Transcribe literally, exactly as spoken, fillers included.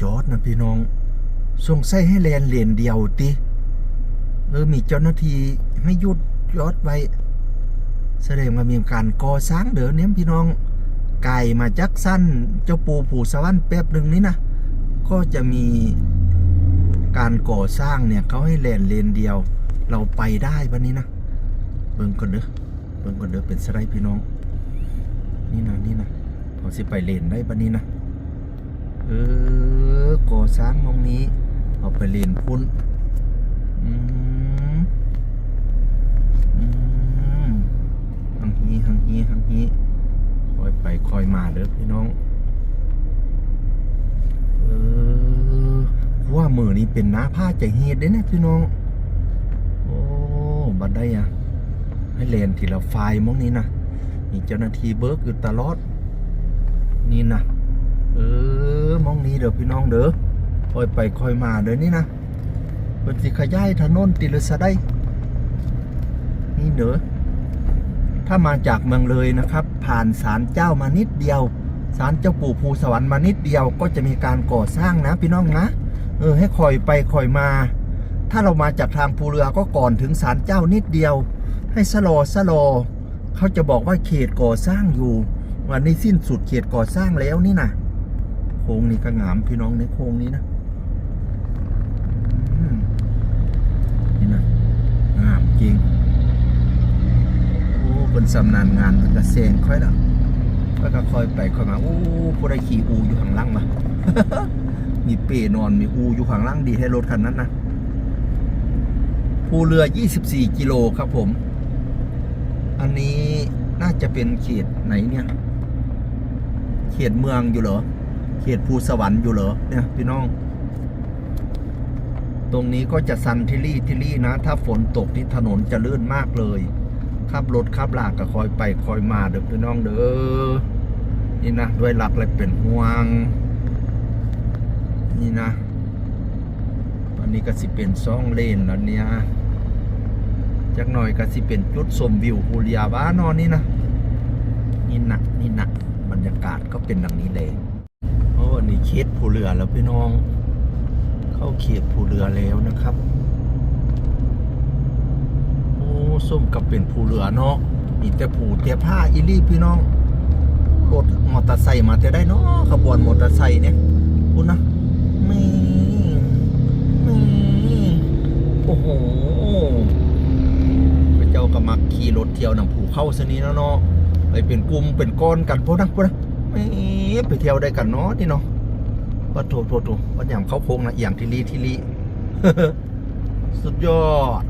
จอดนะพี่น้อง สงสัยให้แล่นเลนเดียวติ เออ มีเจ้าหน้าที่ให้หยุดจอดไว้ แสดงว่ามีการก่อสร้างเด้อเนี่ยพี่น้อง ไกลมาจากสันเจ้าปู่ภูสวรรค์แป๊บหนึ่งนี่นะ ก็จะมีการก่อสร้างเนี่ย เขาให้แล่นเลนเดียว เราไปได้ปะนี่นะ เบิ่งก่อนเด้อ เบิ่งก่อนเด้อ เป็นไสพี่น้อง นี่นะ นี่นะ เขาสิไปเลนได้ปะนี่นะ เออ ก่อสร้างหม่องนี้ เอาไปเลนพุ้น อืม อืม หังฮี หังฮี หังฮี ค่อยไปค่อยมาเด้อพี่น้อง เออ ว่ามื้อนี้เป็นหน้าผ้าใจเฮ็ดเด้เนี่ยพี่น้อง โอ้ บัดได้อะ ให้แล่นทีละฝ่ายหม่องนี้นะ มีเจ้าหน้าที่เบิกอยู่ตลอด นี่นะ เออ หม่องนี้เด้อพี่น้องเด้อ ค่อยไปค่อยมาเด้อนี่นะ เพิ่นสิขยายถนนติหรือซะได้ นี่เด้อ ถ้ามาจากเมืองเลยนะครับ ผ่านศาลเจ้ามานิดเดียว ศาลเจ้าปู่ภูสวรรค์มานิดเดียว ก็จะมีการก่อสร้างนะพี่น้องนะ เออ ให้ค่อยไปค่อยมา ถ้าเรามาจากทางภูเรือก็ก่อนถึงศาลเจ้านิดเดียว ให้ชะลอชะลอ เขาจะบอกว่าเขตก่อสร้างอยู่ วันนี้สิ้นสุดเขตก่อสร้างแล้วนี่นะ โค้งนี้ก็งามพี่น้อง ในโค้งนี้นะ อืม นี่นะ งามจริง โอ้ เพิ่นชำนาญงาน เพิ่นก็แซงค่อยละ แล้วก็ค่อยไปค่อยมา โอ้ ผู้ใดขี่อูอยู่ข้างหลังวะ มีเปนอน มีอูอยู่ข้างหลัง ดีแท้รถคันนั้นนะ ภูเรือ ยี่สิบสี่ กิโลครับผม อันนี้น่าจะเป็นเขตไหนเนี่ย เขตเมืองอยู่เหรอ เขตภูสวรรค์อยู่เหรอ เนี่ยพี่น้อง ตรงนี้ก็จะชันทิลี่ทิลี่นะ ถ้าฝนตกนี่ถนนจะลื่นมากเลย ขับรถขับลาก็ค่อยไปค่อยมาเด้อพี่น้องเด้อ นี่นะ ด้วยรักและเป็นห่วง นี่นะ อันนี้ก็สิเป็นสองเลนแล้วเนี่ย จักหน่อยก็สิเป็นจุดชมวิวภูเรือบ้านนอนนี่นะ นี่นะ นี่นะ บรรยากาศก็เป็นดังนี้เลย โอ้ อันนี้เขตภูเรือแล้วพี่น้อง เข้าเขตภูเรือแล้วนะครับ โอ้ สมกับเป็นภูเรือเนาะ มีแต่ภูแต่ผาอีหลีพี่น้อง รถมอเตอร์ไซค์มาแต่ใดเนาะ ขบวนมอเตอร์ไซค์เนี่ย พุ้นนะ แม่ แม่ โอ้โห พระเจ้าก็มักขี่รถเที่ยวนำภูเขาซะนี่เนาะ ไปเป็นกลุ่มเป็นก้อนกัน พุ้นนะ พุ้นนะ แม่ ไปเที่ยวได้กันเนาะนี่เนาะ ปะโถ โถ โถ ว่าอย่างเข้าโค้งนะ เอียงทิลี่ทิลี่ สุดยอด